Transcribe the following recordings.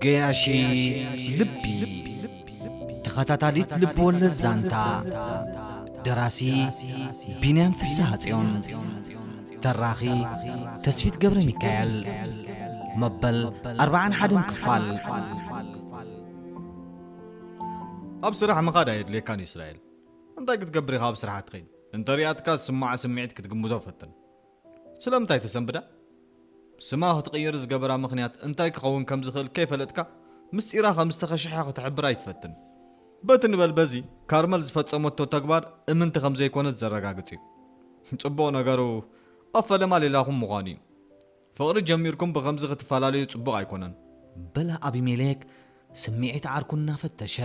ገያሺ ልቢ። ተኸታታሊት ልብወለድ ዛንታ። ደራሲ ቢንያም ፍስሃጽዮን። ተራኺ ተስፊት ገብረ ሚካኤል። መበል ኣርብዓን ሓደን ክፋል። ኣብ ስራሕ ምኻድ ኣየድልየካን እስራኤል። እንታይ ክትገብር ኢኻ ኣብ ስራሕ ትኸይድ? እንተ ሪኣትካ ዝስማዓ ስምዒት ክትግምቶ ፈትን። ስለምንታይ ተሰንብዳ? ስማ ክትቕይር ዝገበራ ምኽንያት እንታይ ክኸውን ከም ዝኽእል ከይፈለጥካ፣ ምስጢራ ከም ዝተኸሽሐ ክትሕብር ኣይትፈትን። በቲ ንበል በዚ፣ ካርመል ዝፈጸመቶ ተግባር እምንቲ ከም ዘይኮነት ዘረጋግጽ እዩ። ጽቡቕ ነገሩ፣ ኣብ ፈለማ ሌላኹም ምዃኑ እዩ። ፍቕሪ ጀሚርኩም ብኸምዚ ክትፈላለዩ ጽቡቕ ኣይኮነን። በለ ኣቢሜሌክ ስምዒት ዓርኩ እናፈተሸ።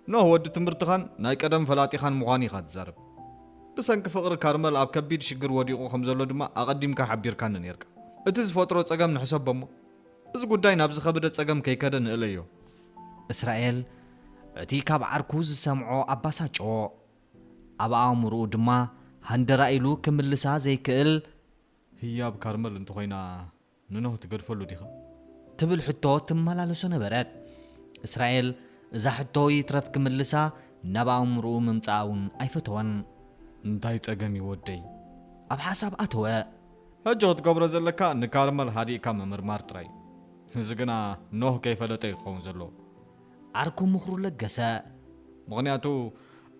ኖህ ወዲ ትምህርትኻን ናይ ቀደም ፈላጢኻን ምዃኑ ኢኻ ትዛረብ። ብሰንኪ ፍቕሪ ካርመል ኣብ ከቢድ ሽግር ወዲቑ ከም ዘሎ ድማ ኣቐዲምካ ሓቢርካኒ ነይርካ። እቲ ዝፈጥሮ ጸገም ንሕሰቦ እሞ፣ እዚ ጉዳይ ናብ ዝኸበደ ጸገም ከይከደ ንእለዮ። እስራኤል እቲ ካብ ዓርኩ ዝሰምዖ ኣባሳጨዎ። ኣብ ኣእምሮኡ ድማ ሃንደራ ኢሉ ክምልሳ ዘይክእል፣ ህያብ ካርመል እንተኾይና ንኖህ ትገድፈሉ ዲኻ? ትብል ሕቶ ትመላለሶ ነበረት። እስራኤል እዛ ሕቶ ይትረፍ ክምልሳ ናብ ኣእምሮኡ ምምጻኣ እውን ኣይፈተወን። እንታይ ጸገም እዩ ወደይ? ኣብ ሓሳብ ኣተወ። ሕጂ ክትገብሮ ዘለካ ንካርመል ሃዲእካ ምምርማር ጥራይ። እዚ ግና ኖህ ከይፈለጠ እዩ ክኸውን ዘለዎ። ዓርኩ ምኽሩ ለገሰ። ምኽንያቱ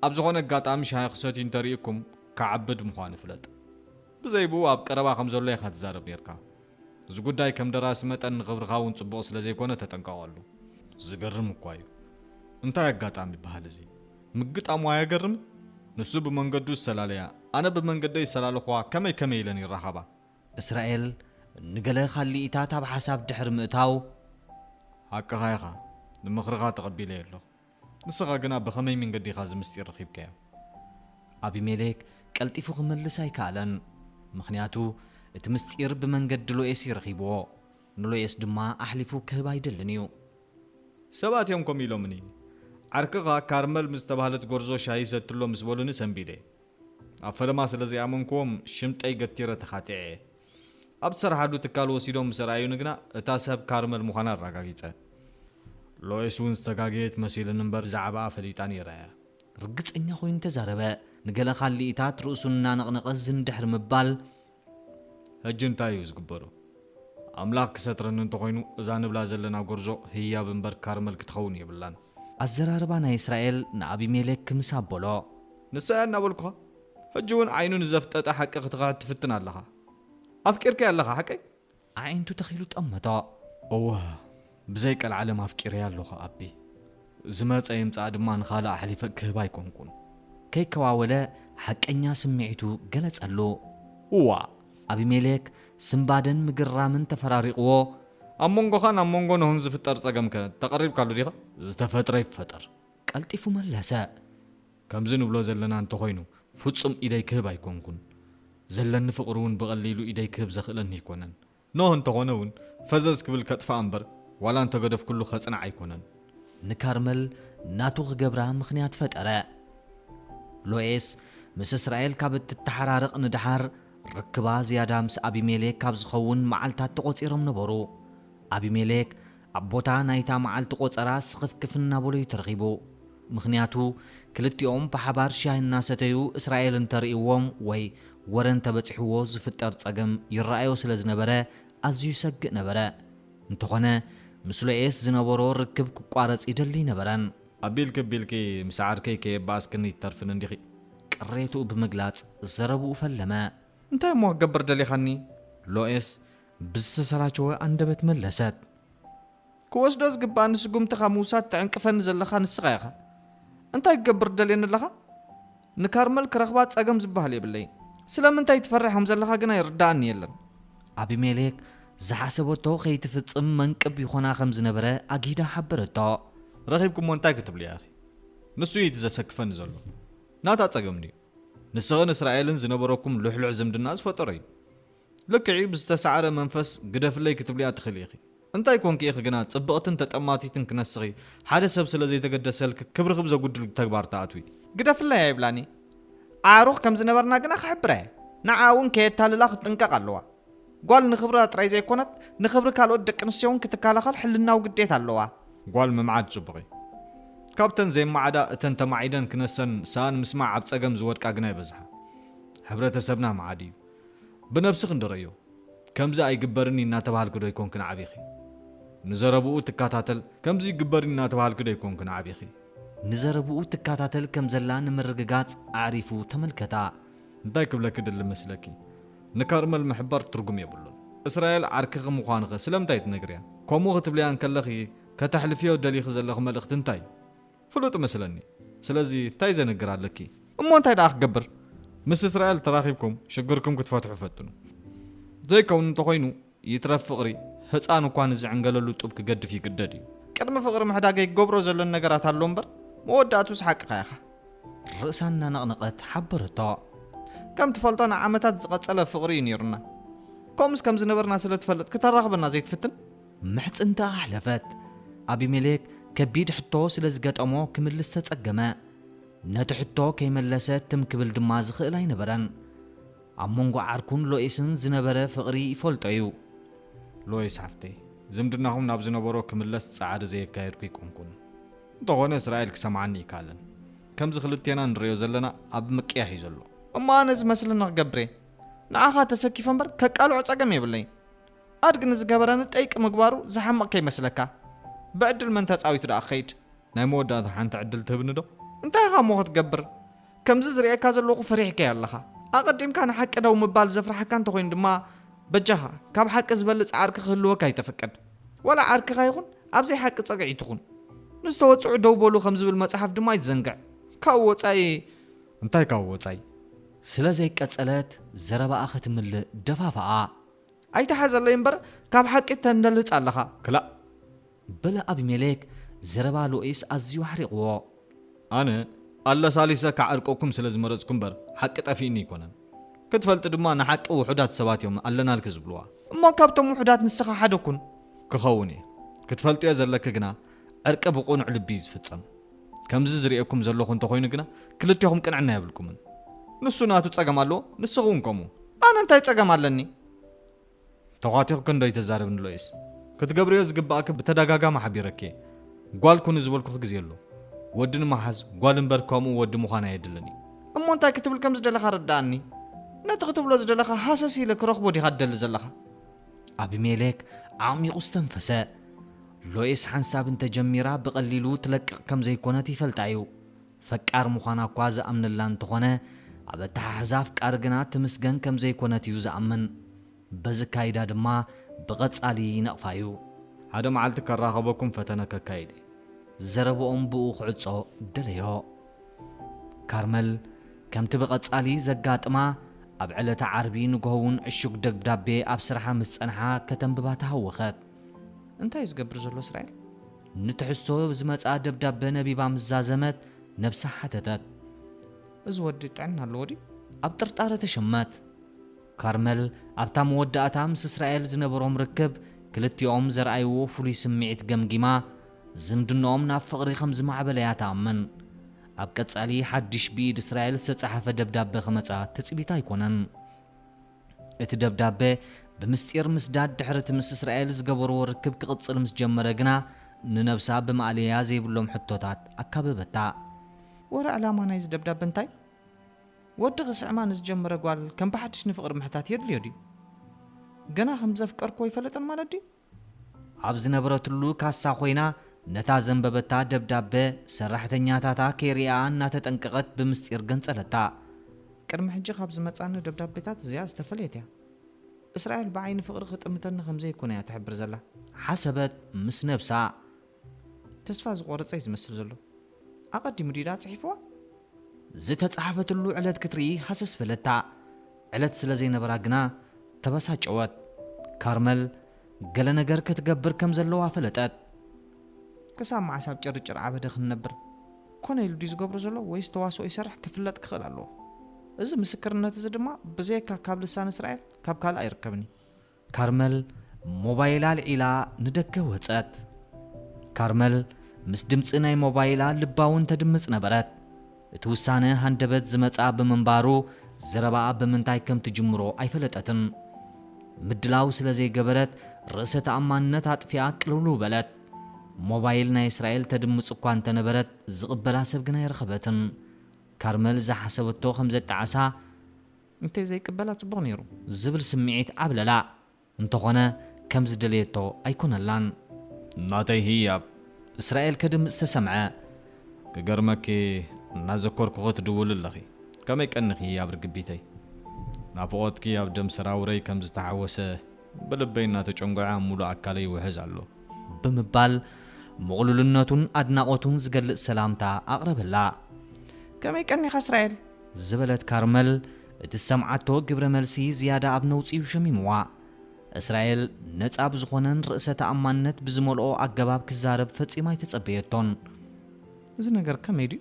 ኣብ ዝኾነ ኣጋጣሚ ሻሂ ክሰትዩ እንተሪእኩም ክዓብድ ምዃኑ ፍለጥ። ብዘይብኡ ኣብ ቀረባ ከም ዘሎ ኢኻ ትዛረብ ነይርካ። እዚ ጉዳይ ከም ደራሲ መጠን ንኽብርኻ እውን ጽቡቕ ስለ ዘይኮነ ተጠንቀቐሉ። ዝገርም እኳ እዩ። እንታይ ኣጋጣሚ ይበሃል እዚ? ምግጣሙ ኣየገርምን? ንሱ ብመንገዱ ዝሰላለያ፣ ኣነ ብመንገደይ ዝሰላለኹዋ ከመይ ከመይ ኢለን ይራኸባ? እስራኤል ንገለ ካልኢታት ኣብ ሓሳብ ድሕሪ ምእታው፣ ሓቅኻ ኢኻ፣ ንምኽርኻ ተቐቢለዮ ኣለኹ። ንስኻ ግና ብኸመይ መንገዲ ኢኻ እዚ ምስጢር ረኺብካዮ? ኣቢሜሌክ ቀልጢፉ ክመልስ ኣይከኣለን። ምኽንያቱ እቲ ምስጢር ብመንገዲ ሎኤስ እዩ ረኺብዎ። ንሎኤስ ድማ ኣሕሊፉ ክህብ ኣይደልን እዩ። ሰባት እዮም ከምኡ ኢሎምኒ። ዓርክኻ ካርመል ምስ ተባህለት ጎርዞ ሻሂ ይሰትሎ ምስ በሉኒ ሰንቢደ። ኣብ ፈለማ ስለ ዘይኣመንክዎም ሽምጠይ ገቲረ ተኻቲዐ። ኣብ ዝሰርሓሉ ትካል ወሲዶም ምስ ኣርኣዩኒ ግና እታ ሰብ ካርመል ምዃና ኣረጋጊጸ። ሎኤስ እውን ዝተጋገየት መሲልኒ እምበር ብዛዕባኣ ፈሊጣ ነይራ እያ። ርግጸኛ ኮይኑ ተዛረበ። ንገለ ካልኢታት ርእሱ እናነቕነቐ ዝን ድሕሪ ምባል፣ ሕጂ እንታይ እዩ ዝግበሩ? ኣምላኽ ክሰትረኒ እንተኾይኑ እዛ ንብላ ዘለና ጎርዞ ህያብ እምበር ካርመል ክትኸውን የብላን። ኣዘራርባ ናይ እስራኤል ንኣቢሜሌክ ክምስ ኣበሎ። ንሳ እያ እናበልኩኻ? ሕጂ እውን ዓይኑ ንዘፍጠጠ ሓቂ ክትኽሕድ ትፍትን ኣለኻ። ኣፍቂርካያ ኣለኻ ሓቀይ? ኣዒንቱ ተኺሉ ጠመቶ። እወ፣ ብዘይ ቀልዓለም ኣፍቂረያ ኣለኹ ኣቢ። ዝመጸ ይምጻእ ድማ ንኻልእ ኣሕሊፈ ክህብ ኣይኮንኩን። ከይከዋወለ ሓቀኛ ስምዒቱ ገለጸሉ። እዋ። ኣቢሜሌክ ስምባደን ምግርራምን ተፈራሪቕዎ። ኣብ መንጎኻን ኣብ መንጎ ኖህን ዝፍጠር ጸገምከ ተቐሪብካሉ ዲኻ? ዝተፈጥረ ይፈጠር። ቀልጢፉ መለሰ። ከምዚ ንብሎ ዘለና እንተኾይኑ ፍጹም ኢደይ ክህብ ኣይኮንኩን። ዘለኒ ፍቕሪ እውን ብቐሊሉ ኢደይ ክህብ ዘኽእለኒ ኣይኮነን። ኖህ እንተኾነ እውን ፈዘዝ ክብል ከጥፍኣ እምበር ዋላ እንተገደፍኩሉ ከጽንዓ ኣይኮነን። ንካርመል ናቱ ክገብራ ምኽንያት ፈጠረ። ሎኤስ ምስ እስራኤል ካብ እትተሓራረቕ ንደሓር ርክባ ዝያዳ ምስ ኣቢሜሌክ ካብ ዝኸውን መዓልታት ተቖጺሮም ነበሩ። ኣቢሜሌክ ኣብ ቦታ ናይታ መዓልቲ ቆጸራ ስኽፍክፍ እናበሎ እዩ ተረኺቡ። ምኽንያቱ ክልቲኦም ብሓባር ሻሂ እናሰተዩ እስራኤል እንተርእይዎም ወይ ወረ እንተበጺሕዎ ዝፍጠር ጸገም ይረኣዮ ስለ ዝነበረ ኣዝዩ ይሰግእ ነበረ። እንተኾነ ምስ ሎኤስ ዝነበሮ ርክብ ክቋረጽ ይደሊ ኣይነበረን። ኣቢልኪ ኣቢልኪ ምስ ዓርከይ ከየባኣስክኒ ይተርፍን እንዲኺ። ቅሬትኡ ብምግላጽ ዘረብኡ ፈለመ። እንታይ እሞ ክገብር ደሊኻኒ? ሎኤስ ብዝተሰላቸወ ኣንደበት መለሰት። ክወስዶ ዝግባኣኒ ስጉምቲ ካብ ምውሳድ ትዕንቅፈኒ ዘለኻ ንስኻ ኢኻ። እንታይ ክገብር ደልየኒ ኣለኻ? ንካርመል ክረኽባ ጸገም ዝበሃል የብለይን። ስለምንታይ ትፈርሕ ከም ዘለኻ ግና ይርድኣኒ የለን። ኣቢሜሌክ ዝሓሰበቶ ከይትፍጽም መንቅብ ይኾና ከም ዝነበረ ኣጊዳ ሓበረቶ። ረኺብኩሞ እንታይ ክትብልያ ኢኺ? ንሱ እዩ እቲ ዘሰክፈኒ ዘሎ። ናታ ጸገም ድዩ? ንስኽን እስራኤልን ዝነበረኩም ልሕሉሕ ዝምድና ዝፈጠሮ እዩ። ልክዕ እዩ፣ ብዝተሳዕረ መንፈስ ግደፍለይ ክትብልያ ትኽእሊ ኢኺ። እንታይ ኮንኪ ኢኺ ግና ጽብቕትን ተጠማቲትን ክነስኺ ሓደ ሰብ ስለ ዘይተገደሰልኪ ክብርኺ ብዘጉድል ተግባር ትኣትዊ? ግደፍለይ ኣይብላን እየ። ኣዕሩኽ ከም ዝነበርና ግና ክሕብራ እየ። ንዓ እውን ከየታልላ ክትጥንቀቕ ኣለዋ። ጓል ንኽብራ ጥራይ ዘይኮነት ንኽብሪ ካልኦት ደቂ ኣንስትዮ እውን ክትከላኸል ሕልናዊ ግዴታ ኣለዋ። ጓል ምምዓድ ጽቡቕ እዩ። ካብተን ዘይመዓዳ እተን ተማዒደን ክነሰን ሰኣን ምስማዕ ኣብ ጸገም ዝወድቃ ግና ይበዝሓ። ሕብረተሰብና መዓድ እዩ። ብነብስኺ እንድረዮ። ከምዚ ኣይግበርን እዩ እናተባሃልኪ ዶ ይኮንክን ዓቢኺ? ንዘረብኡ ትከታተል፣ ከምዚ ይግበርን እዩ እናተባሃልኪ ዶ ይኮንክን ዓቢኺ? ንዘረብኡ ትከታተል ከም ዘላ ንምርግጋጽ ኣዕሪፉ ተመልከታ። እንታይ ክብለኪ ድሊ መስለኪ? ንካርመል ምሕባር ትርጉም የብሉን። እስራኤል ዓርክኺ ምዃንኸ ስለምንታይ ትነግርያ? ከምኡ ክትብልያ እንከለኺ ከተሕልፍዮ ደሊኺ ዘለኺ መልእኽቲ እንታይ እዩ? ፍሉጥ መስለኒ። ስለዚ እንታይ ዘንግር ኣለኪ? እሞ እንታይ ደኣ ክገብር? ምስ እስራኤል ተራኺብኩም ሽግርኩም ክትፈትሑ ፈትኑ። ዘይከውን እንተኾይኑ ይትረፍ ፍቕሪ፣ ህፃን እኳ ንዝዕንገለሉ ጡብ ክገድፍ ይግደድ እዩ። ቅድሚ ፍቕሪ ምሕዳገይ ክገብሮ ዘሎን ነገራት ኣሎ እምበር፣ መወዳእቱስ ሓቅኻ ኢኻ። ርእሳ እናነቕነቐት ሓበረቶ። ከም ትፈልጦ ንዓመታት ዝቐጸለ ፍቕሪ እዩ ነይሩና። ከምኡስ ከም ዝነበርና ስለ ትፈልጥ ክተራኽበና ዘይትፍትን? ምሕጽንታ ኣሕለፈት። ኣቢሜሌክ ከቢድ ሕቶ ስለ ዝገጠሞ ክምልስ ተጸገመ። ነቲ ሕቶ ከይመለሰ ትም ክብል ድማ ዝኽእል ኣይነበረን። ኣብ መንጎ ዓርኩን ሎኢስን ዝነበረ ፍቕሪ ይፈልጦ እዩ። ሎይስ ሓፍተይ፣ ዝምድናኹም ናብ ዝነበሮ ክምለስ ጻዕሪ ዘየካየድኩ ኣይኮንኩን። እንተኾነ እስራኤል ክሰምዓኒ ይከኣለን። ከምዚ ክልቴና ንሪኦ ዘለና ኣብ ምቅያሕ እዩ ዘሎ። እሞ ኣነ ዝመስለኒ ክገብር እየ። ንዓኻ ተሰኪፈ እምበር ከቃልዖ ጸገም የብለይን። ኣድጊ ንዝገበረኒ ጠይቂ ምግባሩ ዝሓምቕ ከይመስለካ። ብዕድል መን ተጻዊቱ ደኣ ክኸይድ? ናይ መወዳእታ ሓንቲ ዕድል ትህብኒ ዶ? እንታይ ኢኻ እሞ ክትገብር? ከምዚ ዝርእየካ ዘለኹ ፈሪሕካዮ ኣለኻ። ኣቐዲምካ ንሓቂ ደው ምባል ዘፍርሓካ እንተኾይኑ ድማ በጃኻ ካብ ሓቂ ዝበልጽ ዓርኪ ክህልወካ ኣይተፍቅድ። ዋላ ዓርክኻ ይኹን ኣብ ዘይሓቂ ጸግዒ ትኹን። ንዝተወጽዑ ደው በሉ ከም ዝብል መጽሓፍ ድማ ኣይትዘንግዕ። ካብኡ ወጻኢ እንታይ ካብኡ ወጻኢ? ስለ ዘይቀጸለት ዘረባኣ ክትምልእ ደፋፍኣ። ኣይትሓዘለይ እምበር ካብ ሓቂ ተንደልጽ ኣለኻ። ክላእ። በለ ኣቢሜሌክ ዘረባ ሎኢስ ኣዝዩ ኣሕሪቕዎ። ኣነ ኣለሳሊሰ ከዕርቀኩም ስለ ዝመረጽኩ እምበር ሓቂ ጠፊእኒ ኣይኮነን። ክትፈልጢ ድማ ንሓቂ ውሑዳት ሰባት እዮም ኣለናልኪ ዝብልዋ። እሞ ካብቶም ውሑዳት ንስኻ ሓደ ኩን። ክኸውን እየ። ክትፈልጥዮ ዘለኪ ግና ዕርቂ ብቕኑዕ ልቢ እዩ ዝፍጸም። ከምዚ ዝርእየኩም ዘለኹ እንተኾይኑ ግና ክልቴኹም ቅንዕና የብልኩምን። ንሱ ናቱ ጸገም ኣለዎ፣ ንስኺ እውን ከምኡ። ኣነ እንታይ ጸገም ኣለኒ? ተዃቲኽኪ እንዶ ኣይተዛርብኒ ሎይስ። ክትገብርዮ ዝግብኣኪ ብተደጋጋሚ ሓቢረኪ እየ። ጓል ኩኒ ዝበልኩኺ ግዜ ኣሎ። ወዲ ንምሓዝ ጓል እምበር ከምኡ ወዲ ምዃን ኣየድልን እዩ። እሞ እንታይ ክትብል ከም ዝደለኻ ርድኣኒ። ነቲ ክትብሎ ዝደለኻ ሃሰስ ኢለ ክረኽቦ ዲኻ ትደሊ ዘለኻ? ኣቢሜሌክ ዓሚቑ ዝተንፈሰ። ሎይስ ሓንሳብ እንተጀሚራ ብቐሊሉ ትለቅቕ ከም ዘይኮነት ይፈልጣ እዩ። ፈቃር ምዃና እኳ ዝኣምነላ እንተኾነ፣ ኣብ ኣተሓሕዛ ኣፍቃሪ ግና ትምስገን ከም ዘይኮነት እዩ ዝኣምን። በዚ ካይዳ ድማ ብቐጻሊ ይነቕፋ እዩ። ሓደ መዓልቲ ከራኸበኩም ፈተነ ከካይድ እየ። ዘረብኦም ብኡ ክዕጾ ደለዮ። ካርመል ከምቲ ብቐጻሊ ዘጋጥማ፣ ኣብ ዕለተ ዓርቢ ንግሆ እውን ዕሹግ ደብዳቤ ኣብ ስርሓ ምስ ጸንሓ ከተንብባ ተሃወኸት። እንታይ እዩ ዝገብር ዘሎ እስራኤል? ንትሕዝቶ ዝመጽኣ ደብዳበ ነቢባ ምስ ዛዘመት ነብሳ ሓተተት። እዚ ወዲ ጥዕና ኣለዎ ድዩ? ኣብ ጥርጣረ ተሸመት። ካርመል ኣብታ መወዳእታ ምስ እስራኤል ዝነበሮም ርክብ ክልቲኦም ዘርኣይዎ ፍሉይ ስምዒት ገምጊማ፣ ዝምድንኦም ናብ ፍቕሪ ከም ዝማዕበለ እያ ትኣምን። ኣብ ቀጻሊ ሓድሽ ብኢድ እስራኤል ዝተጻሕፈ ደብዳበ ክመጻ ትጽቢት ኣይኮነን። እቲ ደብዳበ ብምስጢር ምስ ዳድ ድሕሪ እቲ ምስ እስራኤል ዝገበርዎ ርክብ ክቕጽል ምስ ጀመረ ግና፣ ንነብሳ ብማእለያ ዘይብሎም ሕቶታት ኣካበበታ። ወረ ዕላማ ናይዚ ደብዳበ እንታይ? ወዲ ክስዕማ ንዝጀመረ ጓል ከም ብሓድሽ ንፍቕሪ ምሕታት የድልዮ ድዩ? ገና ከም ዘፍቀርክዎ ይፈለጠን ማለት ድዩ? ኣብ ዝነበረትሉ ካሳ ኮይና፣ ነታ ዘንበበታ ደብዳበ ሰራሕተኛታታ ከይርእያ እናተጠንቀቐት ብምስጢር ገንጸለታ። ቅድሚ ሕጂ ካብ ዝመጻኒ ደብዳቤታት እዚኣ ዝተፈለየት እያ። እስራኤል ብዓይኒ ፍቕሪ ክጥምተኒ ከም ዘይኮነ እያ ትሕብር ዘላ። ሓሰበት ምስ ነብሳ። ተስፋ ዝቖረጸ እዩ ዝመስል ዘሎ። ኣቐዲሙ ድዩ ደኣ ጽሒፍዋ? ዝተጻሕፈትሉ ዕለት ክትርኢ ሃሰስ በለታ። ዕለት ስለ ዘይነበራ ግና ተበሳጨወት። ካርመል ገለ ነገር ክትገብር ከም ዘለዋ ፈለጠት። ክሳብ መዓስ ኣብ ጭርጭር ዓበደ ክንነብር? ኮነ ኢሉ ድዩ ዝገብሮ ዘሎ ወይስ ተዋስኦ ይሰርሕ ክፍለጥ ክኽእል ኣለዎ። እዚ ምስክርነት እዚ ድማ ብዘየካ ካብ ልሳን እስራኤል ካብ ካልእ ኣይርከብን እዩ። ካርመል ሞባይላ ኣልዒላ ንደገ ወጸት። ካርመል ምስ ድምጺ ናይ ሞባይላ ልባ እውን ተድምጽ ነበረት። እቲ ውሳነ ሃንደበት ዝመጽኣ ብምንባሩ፣ ዘረባኣ ብምንታይ ከም ትጅምሮ ኣይፈለጠትን። ምድላው ስለ ዘይገበረት፣ ርእሰ ተኣማንነት ኣጥፊኣ ቅልውልው በለት። ሞባይል ናይ እስራኤል ተድምጽ እኳ እንተነበረት፣ ዝቕበላ ሰብ ግን ኣይረኸበትን። ካርመል ዝሓሰበቶ ከም ዘጣዓሳ፣ እንተዘይቅበላ ጽቡቕ ነይሩ ዝብል ስምዒት ዓብለላ። እንተኾነ ከም ዝደለየቶ ኣይኮነላን። ናተይ ህያብ እስራኤል ከድምጽ ተሰምዐ። ክገርመኪ፣ እናዘከርኩኺ ትድውሊ ኣለኺ። ከመይ ቀኒኺ ህያብ ርግቢተይ? ናፍቖትኪ ኣብ ደም ሰራውረይ ከም ዝተሓወሰ ብልበይ እናተጨንጎዐ ኣብ ሙሉእ ኣካለይ ይውሕዝ ኣሎ። ብምባል ምቕሉልነቱን ኣድናቖቱን ዝገልጽ ሰላምታ ኣቕረበላ። ከመይ ቀኒኻ እስራኤል? ዝበለት ካርመል፣ እቲ ዝሰምዓቶ ግብረ መልሲ ዝያዳ ኣብ ነውጺ እዩ ሸሚምዋ። እስራኤል ነጻ ብዝኾነን ርእሰ ተኣማንነት ብዝመልኦ ኣገባብ ክዛረብ ፈጺማ ኣይተጸበየቶን። እዚ ነገር ከመይ ድዩ?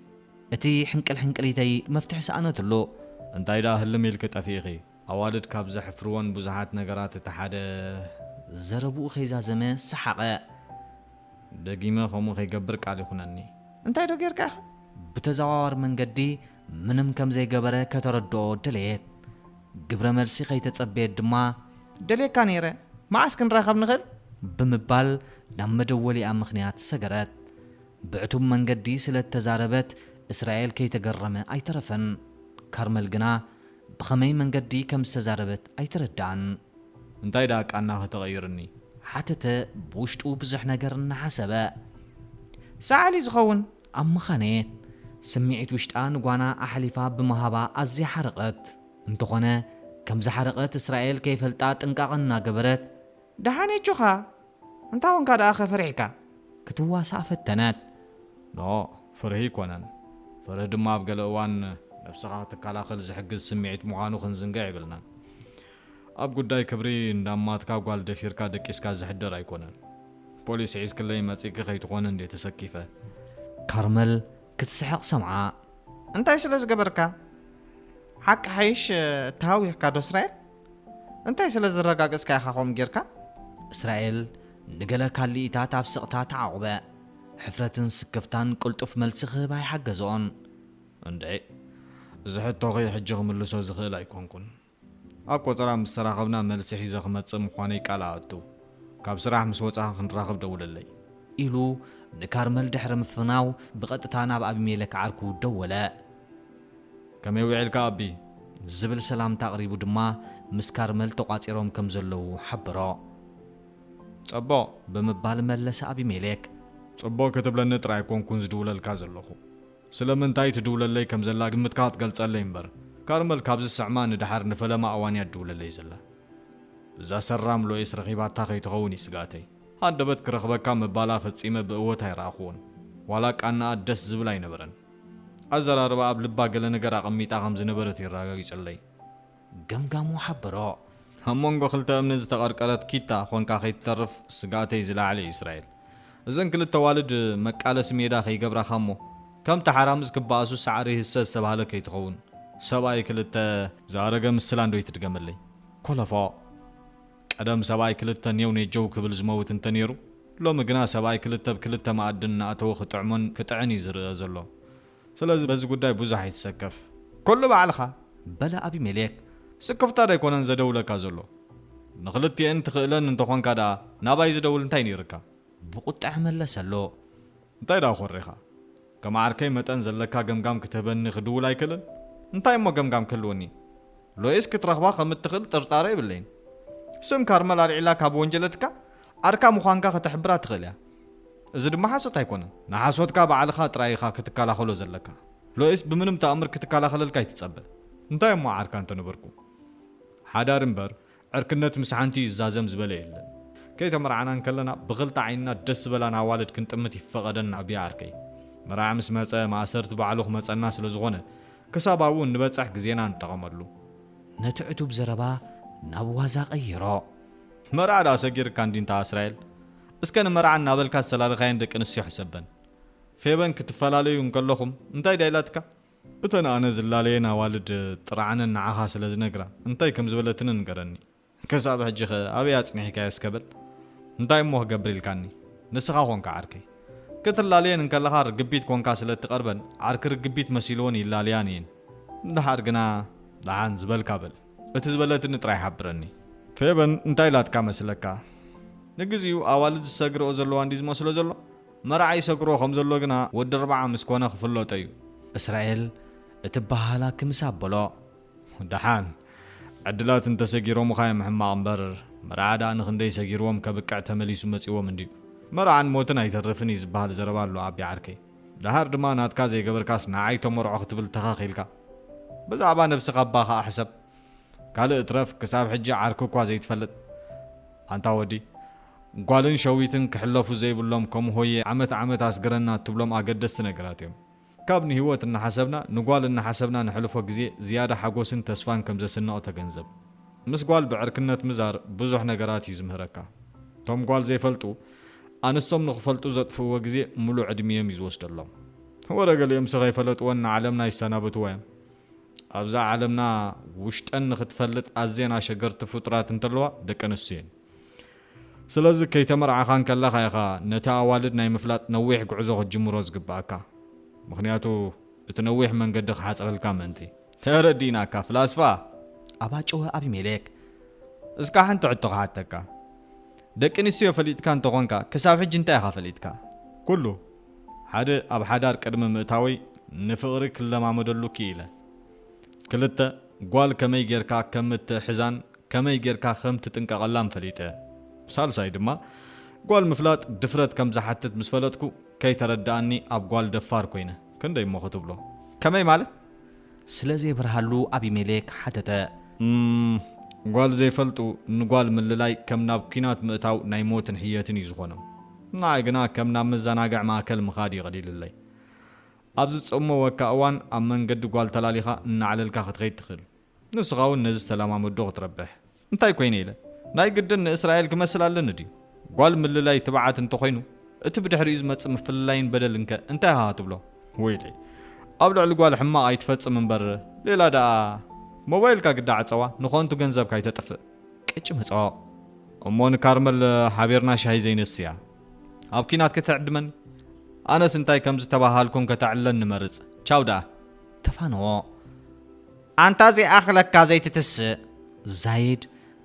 እቲ ሕንቅል ሕንቅሊተይ መፍትሒ ሰኣነትሉ። እንታይ ደኣ ህልም ኢልኪ ጠፊእኺ? ኣዋልድ ካብ ዘሕፍርወን ብዙሓት ነገራት እቲ ሓደ። ዘረብኡ ከይዛዘመ ሰሓቐ። ደጊመ ከምኡ ከይገብር ቃል ይኹነኒ። እንታይ ዶ ጌርካ ኢኻ? ብተዘዋዋሪ መንገዲ ምንም ከም ዘይገበረ ከተረድኦ ደለየት። ግብረ መልሲ ከይተጸበየት ድማ፣ ደልየካ ነይረ፣ መዓስ ክንራኸብ ንኽእል? ብምባል ናብ መደወሊኣ ምኽንያት ሰገረት። ብዕቱብ መንገዲ ስለ እተዛረበት እስራኤል ከይተገረመ ኣይተረፈን። ካርመል ግና ብኸመይ መንገዲ ከም ዝተዛረበት ኣይተረድኣን። እንታይ ደኣ ቃና ከተቐይርኒ? ሓተተ ብውሽጡ ብዙሕ ነገር እናሓሰበ። ሰዓሊ ዝኸውን ኣብ ምኻነየት ስምዒት ውሽጣ ንጓና ኣሕሊፋ ብምሃባ ኣዝያ ሓረቐት። እንተኾነ ከም ዝሓረቐት እስራኤል ከይፈልጣ ጥንቃቐ እናገበረት፣ ደሓን የጆኻ፣ እንታ ኾንካ ደኣ ኸ ፈሪሕካ? ክትዋሳእ ፈተነት። ኖ፣ ፍርሂ ኣይኮነን። ፍርሂ ድማ ኣብ ገለ እዋን ነብስኻ ክትከላኸል ዝሕግዝ ስምዒት ምዃኑ ክንዝንግዕ የብልናን። ኣብ ጉዳይ ክብሪ እንዳማትካ ጓል ደፊርካ ደቂስካ ዝሕደር ኣይኮነን። ፖሊስ ሒዝክለይ መጺእኪ ከይትኾኒ እንዴ ተሰኪፈ። ካርመል ክትስሕቕ ሰምዓ። እንታይ ስለ ዝገበርካ? ሓቂ ሓይሽ ተሃዊኽካ ዶ እስራኤል? እንታይ ስለ ዘረጋገጽካ ኢኻ ከምኡ ጌርካ? እስራኤል ንገለ ካልኢታት ኣብ ስቕታ ተዓቑበ። ሕፍረትን ስክፍታን ቅልጡፍ መልሲ ክህብ ኣይሓገዝኦን። እንዴ፣ እዚ ሕቶኺ ሕጂ ክምልሶ ዝኽእል ኣይኮንኩን። ኣብ ቆጸራ ምስ ተራኸብና መልሲ ሒዘ ክመጽእ ምዃነይ ቃል ኣእቱ። ካብ ስራሕ ምስ ወጻኺ ክንራኸብ ደውለለይ። ኢሉ ንካርመል ድሕሪ ምፍናው ብቐጥታ ናብ ኣቢሜሌክ ዓርኩ ደወለ። ከመይ ውዒልካ ኣቢ? ዝብል ሰላምታ ኣቕሪቡ ድማ ምስ ካርመል ተቋጺሮም ከም ዘለዉ ሓበሮ። ጸቡቕ። ብምባል መለሰ ኣቢሜሌክ። ጽቡቕ ክትብለኒ ጥራይ ኣይኮንኩን ዝድውለልካ ዘለኹ። ስለምንታይ ትድውለለይ ከም ዘላ ግምትካ ክትገልጸለይ እምበር፣ ካርመል ካብዚ ዝስዕማ ንደሓር ንፈለማ እዋን እያ ትድውለለይ ዘላ። እዛ ሰራም ሎይስ ረኺባታ ከይትኸውን እዩ ስግኣተይ። ሃንደበት ክረኽበካ ምባላ ፈጺመ ብእወት ኣይረኣኹዎን። ዋላ ቃናኣ ደስ ዝብል ኣይነበረን። ኣዘራርባኣ ኣብ ልባ ገለ ነገር ኣቐሚጣ ከም ዝነበረት እዩ ኣረጋጊጸለይ። ገምጋሙ ሓበሮ። ኣብ መንጎ ክልተ እምኒ ዝተቐርቀረት ኪታ ኾንካ ከይትተርፍ ስግኣተይ ዝለዓለ እዩ እስራኤል። እዘን ክልተ ኣዋልድ መቃለሲ ሜዳ ከይገብራኻ እሞ፣ ከምቲ ሓራምዝ ክበኣሱ ሳዕሪ ይህሰ ዝተባህለ ከይትኸውን። ሰብኣይ ክልተ ዝኣረገ ምስላ እንዶ ይትድገመለይ። ኮለፎ። ቀደም ሰብኣይ ክልተ ኔው ኔጀው ክብል ዝመውት እንተነይሩ፣ ሎሚ ግና ሰብኣይ ክልተ ብ ክልተ መኣዲ እናኣተወ ክጥዕሞን ክጥዕን እዩ ዝርእ ዘሎ። ስለዚ በዚ ጉዳይ ብዙሕ ኣይትሰከፍ። ኩሉ ባዕልኻ። በለ ኣቢሜሌክ። ስክፍታ ዶ ኣይኮነን ዘደውለካ ዘሎ? ንኽልቲኤን ትኽእለን እንተኾንካ ደኣ ናባይ ዝደውል እንታይ ነይርካ? ብቁጥዐ መለሰሉ። እንታይ ደኣ ኮሪኻ? ከም ዓርከይ መጠን ዘለካ ገምጋም ክትህበኒ ክድውል ኣይክእልን? እንታይ እሞ ገምጋም ክህልወኒ? ሎይስ ክትረኽባ ከም እትኽእል ጥርጣረ የብለይን። ስም ካርመል ኣልዒላ ካብ ወንጀለትካ ዓርካ ምዃንካ ከተሕብራ ትኽእል እያ። እዚ ድማ ሓሶት ኣይኮነን። ንሓሶትካ ባዕልኻ ጥራይ ኢኻ ክትከላኸሎ ዘለካ። ሎይስ ብምንም ተኣምር ክትከላኸለልካ ኣይትጸበ። እንታይ እሞ ዓርካ እንተነበርኩ? ሓዳር እምበር ዕርክነት ምስ ሓንቲ ይዛዘም ዝበለ የለን። ከይተመርዓና እንከለና ብኽልተ ዓይንና ደስ ዝበላና ኣዋልድ ክንጥምት ይፈቐደና ብያ ዓርከይ። መርዓ ምስ መጸ ማእሰርቲ ባዕሉ ክመጸና ስለ ዝኾነ ክሳብ ኣብኡ እንበጽሕ ግዜና ንጠቐመሉ። ነቲ ዕቱብ ዘረባ ናብ ዋዛ ቀይሮ። መርዓ ደኣ ሰጊርካ እንዲንታ እስራኤል? እስከ ንመርዓ እናበልካ ዝተላለኻየን ደቂ ኣንስትዮ ሕሰበን። ፌበን ክትፈላለዩ እንከለኹም እንታይ ድያ ኢላትካ? እተን ኣነ ዝላለየን ኣዋልድ ጥርዓነን ንዓኻ ስለ ዝነግራ እንታይ ከም ዝበለትኒ ንገረኒ። ክሳብ ሕጂ ኸ ኣበይ ኣጽኒሕካዮ እስከ በል? እንታይ እሞ ክገብር ኢልካኒ? ንስኻ ኾንካ ዓርከይ። ክትላለየን እንከለኻ ርግቢት ኮንካ ስለ እትቐርበን ዓርኪ ርግቢት መሲልወን ይላለያን እየን። እንድሓር ግና ደሓን ዝበልካ በል። እቲ ዝበለትኒ ጥራይ ሓብረኒ። ፌበን እንታይ ኢላትካ መስለካ? ንግዚኡ ኣዋልድ ዝሰግርኦ ዘለዋ እንዲ ዝመስሎ ዘሎ? መርዓ ይሰግሮ ከም ዘሎ ግና ወዲ ኣርብዓ ምስ ኮነ ክፍለጦ እዩ። እስራኤል እትበሃላ ክምስ ኣበሎ። ደሓን፣ ዕድላት እንተሰጊሮምኻ እዮም ሕማቕ እምበር፣ መርዓ ደኣ ንኽንደይ ሰጊርዎም ከብቅዕ ተመሊሱ መጺዎም እንድዩ። መርዓን ሞትን ኣይተርፍን እዩ ዝበሃል ዘረባ ኣሎ ኣቢ ዓርከይ። ደሃር ድማ ናትካ ዘይገበርካስ ንዓይ ተመርዖ ክትብል ተኻኺልካ። ብዛዕባ ነብስኻ እባ ኸኣ ሕሰብ። ካልእ እትረፍ ክሳብ ሕጂ ዓርኪ እኳ ዘይትፈልጥ። ኣንታ ወዲ፣ ጓልን ሸዊትን ክሕለፉ ዘይብሎም ከም ሆየ ዓመት ዓመት ኣስግረና እትብሎም ኣገደስቲ ነገራት እዮም። ካብ ንህይወት እናሓሰብና ንጓል እናሓሰብና ነሕልፎ ግዜ ዝያዳ ሓጎስን ተስፋን ከም ዘስንቕ ተገንዘብ። ምስ ጓል ብዕርክነት ምዛር ብዙሕ ነገራት እዩ ዝምህረካ። እቶም ጓል ዘይፈልጡ ኣንስቶም ንኽፈልጡ ዘጥፍእዎ ግዜ ምሉእ ዕድሚኦም እዩ ዝወስደሎም። ወረ ገሊኦምሲ ከይፈለጥወን ንዓለምና ይሰናበትዋ እዮም። ኣብዛ ዓለምና ውሽጠን ንኽትፈልጥ ኣዝየን ኣሸገርቲ ፍጡራት እንተለዋ ደቂ ኣንስትዮ እየን። ስለዚ ከይተመርዓኻ እንከለኻ ኢኻ ነቲ ኣዋልድ ናይ ምፍላጥ ነዊሕ ጉዕዞ ክትጅምሮ ዝግብኣካ። ምኽንያቱ እቲ ነዊሕ መንገዲ ክሓጽረልካ ምእንቲ። ተረዲእናካ ፍላስፋ። ኣባጨወ ኣቢሜሌክ። እስካ ሓንቲ ሕቶ ክሓተካ። ደቂ ኣንስትዮ ፈሊጥካ እንተኾንካ ክሳብ ሕጂ እንታይ ኢኻ ፈሊጥካ? ኩሉ። ሓደ ኣብ ሓዳር ቅድሚ ምእታወይ ንፍቕሪ ክለማመደሉ ክኢለ። ክልተ፣ ጓል ከመይ ጌርካ ከም እትሕዛን ከመይ ጌርካ ከም ትጥንቀቐላን ፈሊጠ። ሳልሳይ ድማ፣ ጓል ምፍላጥ ድፍረት ከም ዝሓትት ምስ ፈለጥኩ፣ ከይተረድኣኒ ኣብ ጓል ደፋር ኮይነ። ክንደይ እሞ ክትብሎ? ከመይ ማለት? ስለ ዘይበርሃሉ ኣቢሜሌክ ሓተተ። እም፣ ጓል ዘይፈልጡ ንጓል ምልላይ ከም ናብ ኲናት ምእታው ናይ ሞትን ሕየትን እዩ ዝኾኖም። ንዓይ ግና ከም ናብ መዘናግዒ ማእከል ምኻድ እዩ ቀሊልለይ። ኣብ ዝጸመወካ እዋን ኣብ መንገዲ ጓል ተላሊኻ እናዕለልካ ክትኸይድ ትኽእል። ንስኻ እውን ነዚ ዝተለማመዶ ክትረብሕ። እንታይ ኮይነ ኢለ? ናይ ግድን ንእስራኤል ክመስል ኣለኒ ድዩ? ጓል ምልላይ ትብዓት እንተኾይኑ፣ እቲ ብድሕሪኡ ዝመጽእ ምፍልላይን በደልንከ እንታይ ኢኻ ትብሎ? ወይለይ፣ ኣብ ልዕሊ ጓል ሕማቕ ኣይትፈጽም እምበር፣ ሌላ ደኣ ሞባይልካ ግዳ ዓጸዋ፣ ንኸንቱ ገንዘብካ ኣይተጥፍእ። ቅጭ መጾቕ። እሞ ንካርመል ሓቢርና ሻሂ ዘይነስያ? ኣብ ኲናት ከተዕድመኒ? ኣነስ እንታይ ከም ዝተባሃልኩን ከተዕልለን ንመርጽ። ቻው ደኣ። ተፋነዎ። ኣንታ ዘይኣኽለካ ዘይትትስእ። ዛይድ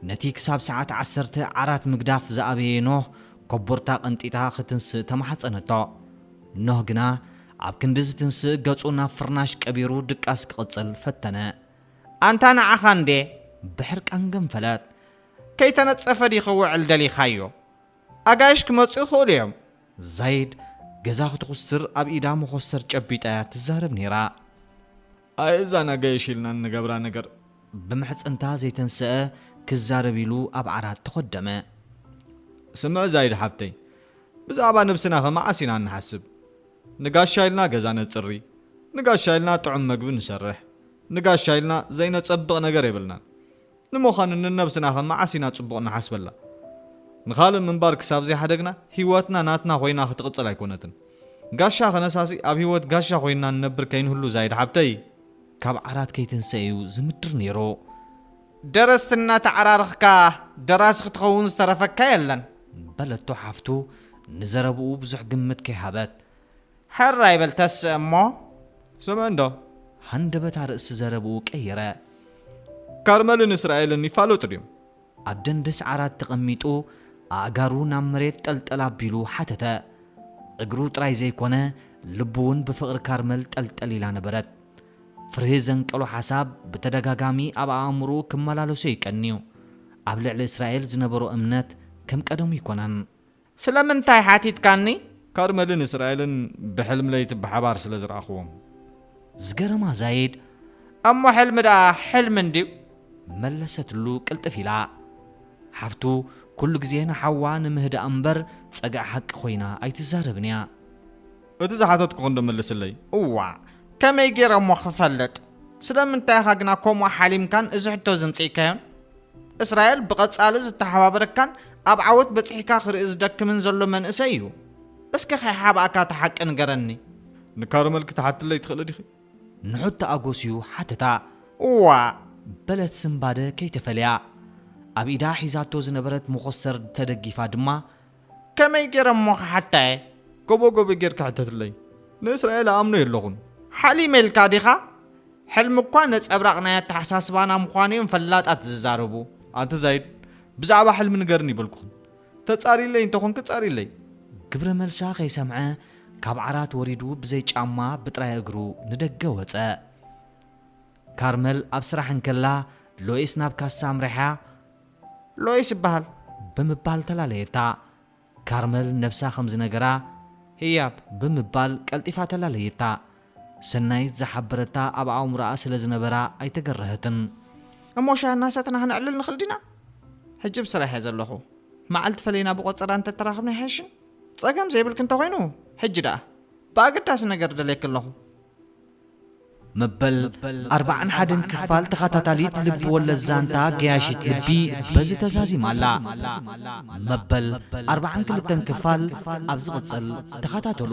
ነቲ ክሳብ ሰዓት ዓሰርተ ዓራት ምግዳፍ ዝኣበየ ኖህ ኮቦርታ ቀንጢጣ ክትንስእ ተማሕጸነቶ። ኖህ ግና ኣብ ክንዲ ዝትንስእ ገጹ ናብ ፍርናሽ ቀቢሩ ድቃስ ክቕጽል ፈተነ። ኣንታ ንዓኻ እንዴ? ብሕርቃን ገንፈለት። ከይተነጸፈ ዲኺ ውዕል ደሊኻዮ? ኣጋይሽ ክመጹ ይኽእሉ እዮም። ዛይድ ገዛ ክትኹስር ኣብ ኢዳ መኾስተር ጨቢጣ እያ ትዛረብ ነይራ። ኣይ እዛ ናጋይሽ ኢልና እንገብራ ነገር። ብምሕጽንታ ዘይተንስአ ክዛረብ ኢሉ ኣብ ዓራት ተኾደመ። ስምዒ ዛይድ ሓብተይ፣ ብዛዕባ ነብስናኸ መዓስ ኢና እንሓስብ? ንጋሻ ኢልና ገዛ ነጽሪ፣ ንጋሻ ኢልና ጥዑም መግቢ ንሰርሕ፣ ንጋሻ ኢልና ዘይነጸብቕ ነገር የብልናን። ንምዃኑ ንነብስናኸ መዓስ ኢና ጽቡቕ ንሓስበላ? ንኻልእ ምንባር ክሳብ ዘይሓደግና ህይወትና ናትና ኮይና ክትቕጽል ኣይኮነትን። ጋሻ ከነሳሲ ኣብ ህይወት ጋሻ ኮይና ንነብር ከይንህሉ ዛይድ ሓብተይ። ካብ ዓራት ከይትንሰ እዩ ዝምድር ነይሩ። ደረስቲ እናተዓራረኽካ ደራሲ ክትኸውን ዝተረፈካ የለን። በለቶ ሓፍቱ ንዘረብኡ ብዙሕ ግምት ከይሃበት። ሕራይ በል ተስእ እሞ። ስምዕ እንዶ። ሃንደበት ኣርእሲ ዘረብኡ ቀየረ። ካርመልን እስራኤልን ይፋለጡ ድዮም? ኣብ ደንደስ ዓራት ተቐሚጡ ኣእጋሩ ናብ መሬት ጠልጠል ኣቢሉ ሓተተ። እግሩ ጥራይ ዘይኮነ ልቡ እውን ብፍቕሪ ካርመል ጠልጠል ኢላ ነበረት። ፍርሂ ዘንቀሎ ሓሳብ ብተደጋጋሚ ኣብ ኣእምሮኡ ክመላለሶ እዩ ቀንዩ። ኣብ ልዕሊ እስራኤል ዝነበሮ እምነት ከም ቀደሙ ኣይኮነን። ስለምንታይ ሓቲትካኒ? ካርመልን እስራኤልን ብሕልሚ ለይቲ ብሓባር ስለ ዝረኣኽዎም። ዝገረማ ዛይድ፣ እሞ ሕልሚ ደኣ ሕልሚ እንድዩ? መለሰትሉ ቅልጥፍ ኢላ። ሓፍቱ ኩሉ ግዜ ንሓዋ ንምህዳእ እምበር ጸግዒ ሓቂ ኮይና ኣይትዛረብን እያ። እቲ ዝሓተትኩ ክንዶ መልስለይ። እዋእ፣ ከመይ ገይረ እሞ ክፈልጥ? ስለምንታይ ኢኻ ግና ከምኡ ሓሊምካን እዚ ሕቶ ዘምጺእካዮን? እስራኤል ብቐጻሊ ዝተሓባበረካን ኣብ ዓወት በጺሕካ ክርኢ ዝደክምን ዘሎ መንእሰይ እዩ። እስከ ከይሓባእካ እቲ ሓቂ ንገረኒ። ንካርመል ክትሓትለይ ትኽእሊ ዲኺ? ንሑት ተኣጎስዩ ሓተታ። እዋእ! በለት ስምባደ ከይተፈልያ። ኣብ ኢዳ ሒዛቶ ዝነበረት መኾስተር ተደጊፋ ድማ፣ ከመይ ገይረ እሞ ክሓታ እየ? ጎቦ ጎቦ ጌርኪ ሕተትለይ። ንእስራኤል እኣምኖ የለኹን። ሓሊመ ኢልካ ዲኻ? ሕልሚ እኳ ነጸብራቕ ናይ ኣተሓሳስባና ምዃኑ እዮም ፈላጣት ዝዛረቡ። ኣንቲ ዛይድ፣ ብዛዕባ ሕልሚ ንገርኒ ይበልኩኽን። ተጻሪለይ እንተኾንኪ ጻሪለይ። ግብረ መልሳ ከይሰምዐ ካብ ዓራት ወሪዱ ብዘይ ጫማ ብጥራይ እግሩ ንደገ ወጸ። ካርመል ኣብ ስራሕ እንከላ ሎይስ ናብ ካሳ ኣምሪሓ፣ "ሎይስ ይበሃል" ብምባል ተላለየታ። ካርመል ነብሳ ከም ዝነገራ፣ "ህያብ" ብምባል ቀልጢፋ ተላለየታ። ሰናይት ዝሓበረታ ኣብ ኣእምሮኣ ስለ ዝነበራ ኣይተገረሀትን። "እሞ ሻሂ እናሰተና ክነዕልል ንኽእል ዲና? ሕጂ ብስራሕ እየ ዘለኹ። መዓልቲ ፈለይና ብቆጸራ እንተተራኽብና ይሓይሽን? ጸገም ዘይብልኪ እንተኾይኑ፣ ሕጂ ደኣ ብኣገዳሲ ነገር ደልየኪ ኣለኹ።" መበል ኣርባዓን ሓደን ክፋል ተኸታታሊት ልቢ ወለድ ዛንታ ገያሺት ልቢ በዚ ተዛዚማ ኣላ። መበል ኣርባዓን ክልተን ክፋል ኣብ ዝቕጽል ተኸታተሉ።